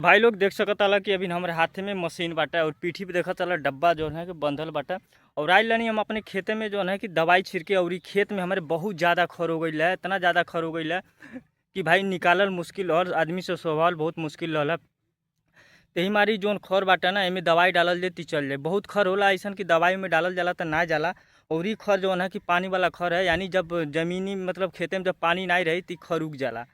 भाई लोग देख सकत कि अभी हमारे हाथे में मशीन बाटे और पीठी पे देखत ताला डब्बा जो है कि बंधल बाटे। और आइल रहनी हम अपने खेते में जो है कि दवाई छिड़के और ई खेत में हमारे बहुत ज़्यादा खर हो गई है, इतना ज़्यादा खर हो गई है कि भाई निकालल मुश्किल और आदमी से स्वभाव बहुत मुश्किल रहला। यही मारी जोन खर बाटे ना एमे दवाई डालल जाए ती चल जाए। बहुत खर होला ऐसा कि दवाई में डालल जाला तो ना जाला। और ई खर जो है कि पानी वाला खर है, यानी जब जमीनी मतलब खेते में जब पानी नहीं रही तो खर उग जाला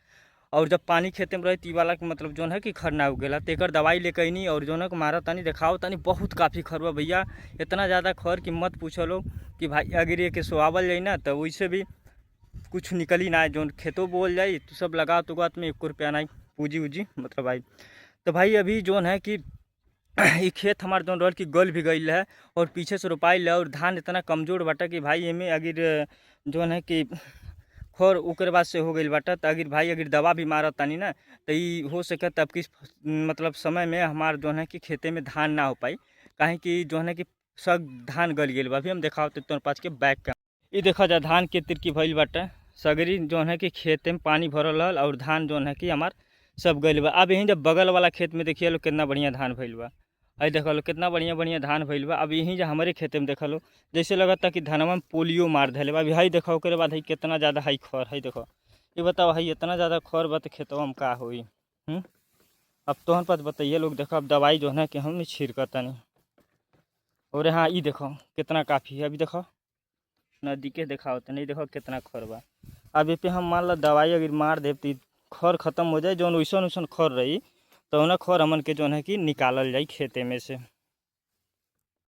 और जब पानी खेते में रही तो ई वाला के मतलब जोन है कि खर ना उगेला। तो एकर दवाई लेके अइनी और जोन है कि मारा तनी देखाओ तनी बहुत काफ़ी खर बा भैया, इतना ज़्यादा खर कि मत पूछो लोग कि भाई अगर ये के सोआवल जाई ना तो वैसे भी कुछ निकली ना, जोन खेतों बोल जाई तो सब लगा तो में 1 रुपया ना पूंजी उजी मतलब आई। तो भाई अभी जोन है कि ये खेत हमार जोन रहल कि गल भी गई है और पीछे से रोपाइल है और धान इतना कमज़ोर बाटा कि भाई एमे अगर जोन है कि खर ओकर बाद से हो गई बाटा। तो अगर भाई अगर दवा भी मारत तानी ना तो ई हो सके तब कि मतलब समय में हमार जोन है कि खेते में धान ना हो पाई, काहे कि जोन है कि सब धान गल गई बा। अभी हम देखावत तोन पाँच के बैक का ई देखा जा धान के तिरकी भइल बाटे, सगरी जोन है कि खेते में पानी भरल रहल और धान जोन है कि हमार सब गइल बा। अब यहीं जब बगल वाला खेत में देखिए लो कितना बढ़िया धान भइल बा, अरे देखा लो कितना बढ़िया बढ़िया धान भइल बा। अब यहीं जो हमारे खेते में देखा लो जैसे लगता कि धनवा में पोलियो मार धले बा। अभी हई देखो ओकरे बाद हई कितना ज़्यादा हई खर, हई देखो ये बताओ हई इतना ज़्यादा खर बा तो खेतवा में का होई। अब तोहन पास बताइए लोग, देखो अब दवाई जो है ना कि हम छिड़कतनी। और हाँ ई देखो कितना काफ़ी है, अभी देखो नदी के देखाओ तो नहीं देखो कितना खर बा। अब ये पे हम मान लो दवाई अगर मार देब तो खर खत्म हो जाए, जौन वैसन वैसन खर रही तो ना खर हमन के जौन है कि निकालल जाए खेते में से।